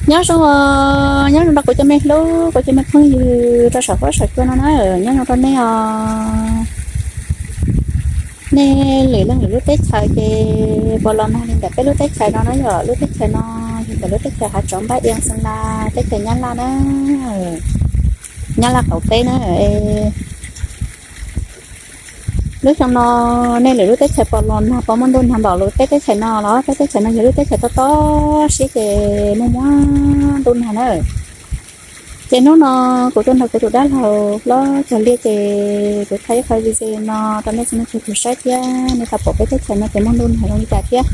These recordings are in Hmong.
Nyob zoo os, nyob zoo rau kuv cov me hlub, kuv cov me phooj ywg rau saum huab saum cua no na, nyob zoo rau nej os. Nej lwm leej lwm lub teb chaws ces puas los nag li ntawm peb lub teb chaws no na yom? Lub teb chaws no yog ntawm lub teb chaws hav tsov npab ias xeev las, teb chaws Nyab Laj na, Nyab Laj qaum teb na. Lub xyoo no nej lwm lub teb chaws puas los nag, puas muaj ntuj nag npaum li peb teb chaws no los? Peb teb chaws no yog lub teb chaws tob tob siab ces muaj muaj ntuj nag na. Ces hnub no kuv tuaj nrog kuv tus dab laug hlob cog liaj ces kuv thaij ib qho video no rau nej txhua leej txhua tus saib thiab nej tau pom peb teb chaws no ces muaj ntuj nag zoo li cas thiab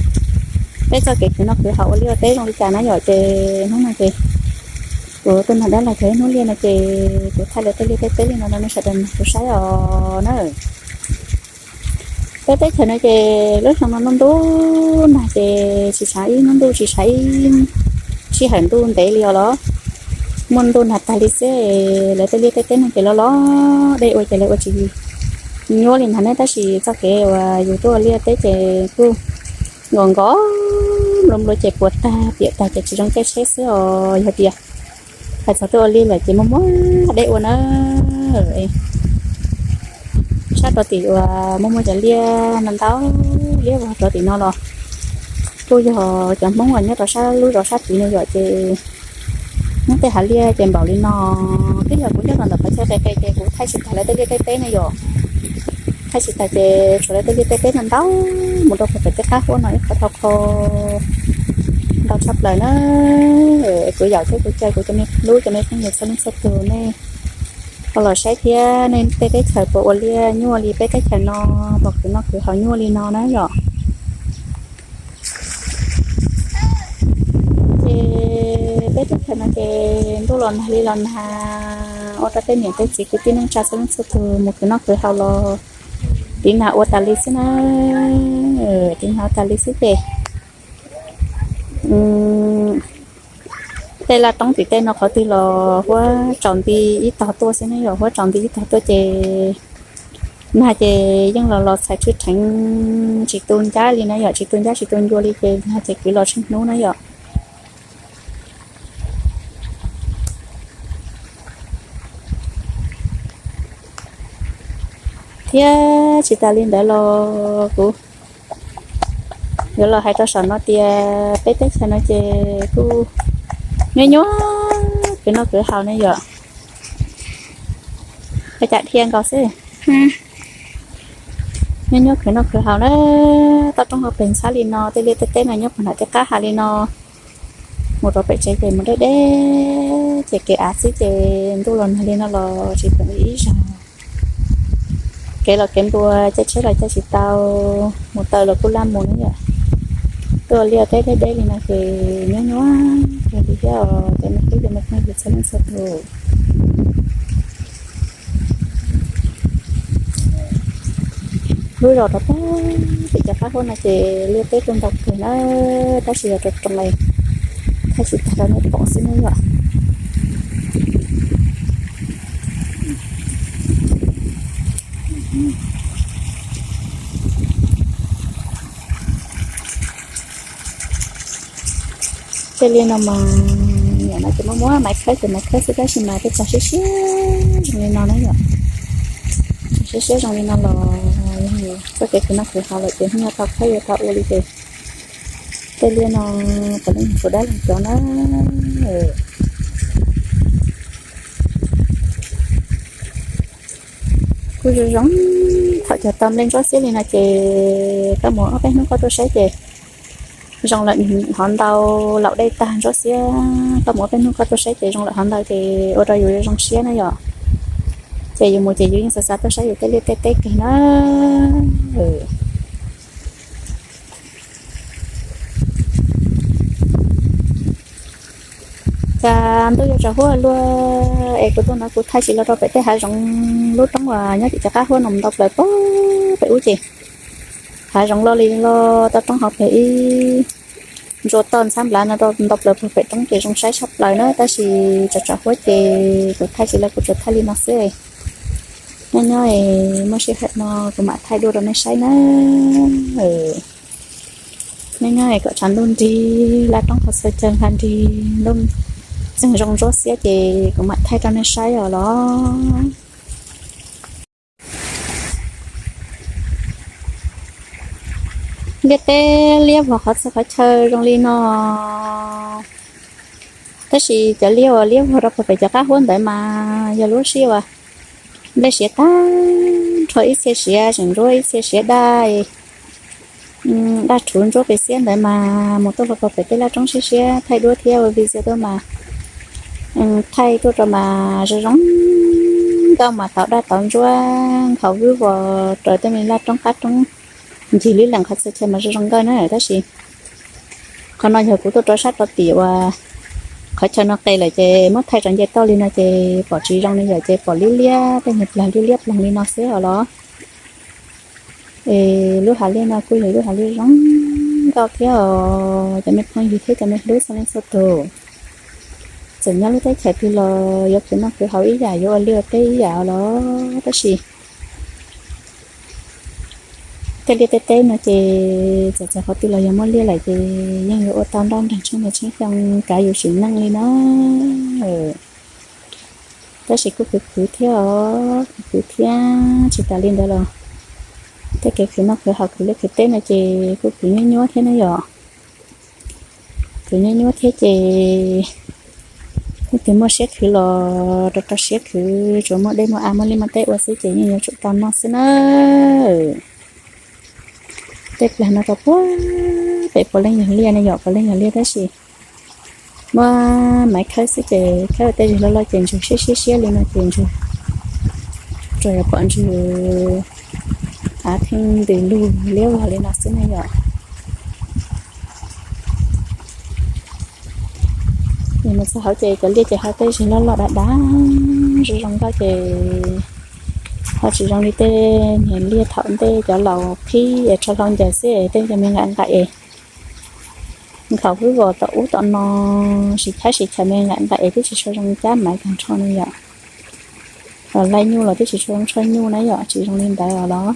peb txoj kev khwv noj khwv haus ua liaj ua teb zoo li cas na yom. Ces hnub no ces kuv tuaj nrog dab laug cog ib hnub liaj no ces kuv thaij lawv tej liaj tej teb li no rau nej sawv daws tau saib os na. Peb teb chaws no ces lub xyoo no ntuj nag ces tsis tshav ib hnub ntuj, tsis tshav ib sij hawm ntuj ntev li os los, muaj ntuj nag tag li xwb. Lawv tej liaj tej teb no ces los los dej ua ces lawv ua tsis nyuaj li ntag ne, tab sis txoj kev uas yus tuaj ua liaj teb ces kuj nkaus nkaus nplua nplua ces puas tag piam tag ces tsis zoo caij tsheb xwb os. Yog tias hais txog tuaj ua liaj lawm ces muaj muaj dej ua na. Sab rau tim uas muaj muaj cov liaj no ntau, liaj vog rau tim no los kuj yog cov Hmoob uas nyob rau sab lub zos sab tid no yom. Ces muaj tej hav liaj ces npaum li no. Twb yog kuv nyob rau ntawm qhov chaw qis qis ces kuv thaij tsis tag lawv tej liaj tej teb ne yom. Thaij tsis tag ces tshuav lawv tej liaj tej teb no ntau mus rau puag pem tej qab huab no ib qho dhau qho ntau tshaj plaws na. Kuv yaum thiab kuv caw kuv cov me hlub cov me phooj ywg txhua leej txhua tus nej ho los saib thiab, nej tej teb chaws puas ua liaj nyuaj li peb teb chaws no, puas khwv noj khwv haus nyuaj li no na yom. Ces peb teb chaws no ces ntuj los nag li los nag, ua rau tej niam tej txiv kwv tij neej tsa txhua leej txhua tus mus khwv noj khwv haus los tiv nag ua tas li xwb na. Tiv nag ua tas li xwb ces tej laj roob tim tej no qhov twg los huab tsaus nti ib tog tuaj xwb ne yom, huab tsaus nti ib tog tuaj ces nag ces yeej los los txhais rhwb rheev tsis tu ncab li na yom, tsis tu ncab tsis tu ncua li ces nag ces kwv los tsheej hnub na yom. Thiab tsis tas li ntawd los kuv yuav los hais rau saum no tias peb teb chaws no ces kuj nyuaj nyuaj khwv noj khwv haus ne yom. Ua cas dhia nkaus xwb. Nyuaj nyuaj khwv noj khwv haus na. Toj roob hauv pes ntxhab li no, tej liaj tej teb no nyob puag nram tej qab hav li no, mus rau pem tsev ces mus deb deb ces kev av xwb ces ntuj los nag li no los tsis pom ib zaug. Kev los kev npua, caij tsheb los caij tsis tau, mus taw los kuj laj mus na yom. Tuaj liaj teb deb deb li no ces nyuaj nyuaj kawg li thiab os cov me tub cov me phooj ywg txhua leej txhua tus. Lub zos rau pem cov qab huab no ces liaj teb kuj ntau kawg na, tab sis yog rau rau thaij tsis tag rau nej pom xwb na yom. Tej liaj no mas, yam no ces muab muab maiv khawb ces maiv khawb xwb tab sis mas tej txag siab siab zoo li no na yom. Txag siab siab zoo li no los txoj kev khwv noj khwv haus lawm ces hnub nyoog tau khawb yuav tau ua li ces tej liaj no puav leej yog kuv dab laug cov na. Kuj zoo zoo, thaum cog tau nplej ntsuab xiab li no ces koj mus ob peb hnub koj tuaj saib ces zoo lawm, hov ntau laum dej tag ntsuab xiab, koj mus ob peb hnub koj tuaj saib ces zoo lawm hov ntau ces ua rau yus zoo siab na yom. Ces yus mus ces yus yeej xav xav tuaj saib yus tej liaj tej teb kawg na. Cas ntuj yuav tsaus huab luaj es kuv tuaj no kuv thaij tsis los rau pem tej hav zoov lub roob uas nyob tim cov qab huab no ntau plaws pem ub ces hav zoov loj li loj, toj roob hauv pes ib ntsuab toj ntxhab nplav no rau ntau plaws puag pem roob ces zoo saib tshaj plaws na, tab sis tsaus tsaus huab ces kuv thaij tsis los kuv tsuas thaij li no xwb. Nyob nyob es muaj sij hawm no kuv mam thaij dua rau nej saib na. Nyob nyob kom tshav ntuj nrig, laj roob qhov txhia chaw nqa nrig, ntuj txeeg zoo ntsuab xiab ces kuv mam thaij rau nej saib os los. Liaj teb liab vog qhov txhia qhov chaw zoo li no, tab sis cov liaj uas liab vog rau puag pem cov qab huab ntawd mas yog lub sij uas nplej siav tag nrho, ib txhia siav tseem ntsuab, ib txhia siav daj, daj rhuv ntsuab pes xiab ntawd mas mus tuaj hlo puag pem tej laj roob siab siab thaij duab thiab ua video tuaj mas thaij tuaj rau mas zoo zoo nkauj mas tauv daj tauv ntsuab nkhaus vwb vos rau tej me laj roob qab roob ncig lib leem qhov txhia chaw mas zoo zoo nkauj na. Tab sis qhov no yog kuv tuaj rau sab rau tim uas qhov chaw no qe lawm ces muab thaij tso nce toj li no ces pom tsis zoo li yom, ces pom liab liab tej niag plag liab liab ploog li no xwb os los. Es lub hav liaj no kuj yog lub hav liaj zoo nkauj thiab os cov me phooj ywg thiab cov me hlub txhua leej txhua tus. Txawm nyob lub teb chaws twg los yuav khwv noj khwv haus ib yam, yuav ua liaj ua teb ib yam los, tab sis tej liaj tej teb no ces txawm txawm qhov twg los yog muaj liaj lawm ces yeej yuav ua tau nroj nrag tsheej nrag tsheej xyoo kav yus sim neej li na. Tab sis kuj khwv khwv thiab os, khwv khwv thiab tsis tas li ntawd los tej kev khwv noj khwv haus khwv liaj khwv teb no ces kuj khwv nyuab nyuab thiab ne yom. Khwv nyuab nyuab thiab ces leej twg muaj siab khwv los rau rau siab khwv, tsuas muaj dej muaj av muaj liaj muaj teb ua xwb ces yeej yuav tsum tau noj xwb na. Tej plag no rau puag pem puav leej yog liaj ne yom, puav leej yog liaj tab sis muab maiv khawb xwb ces khawb ua tej zig loj loj ces ntsws siab siab siab li no ces ntsws tsuas yog pom ntsws av pheej ntws lug liab vog li no xwb ne yom. Mus txog hauv ces cov liaj ces ho tej zig loj loj dav dav zoo zoo nkauj ces ho tsis zoo li tej niag liaj thaum ntej cov laus qhib es rho hlau ncaws xwb es tej cov me nqaim nqaim es nkhaus vwb vos tom ub tom no, sim chab sim chaws me nqaim nqaim es twb tsis tshua zoo cab maiv tag nrho ne yom. Laij nyuj los twb tsis tshua zoo tshuaj nyuj na yom, tsis zoo li ntawd os los.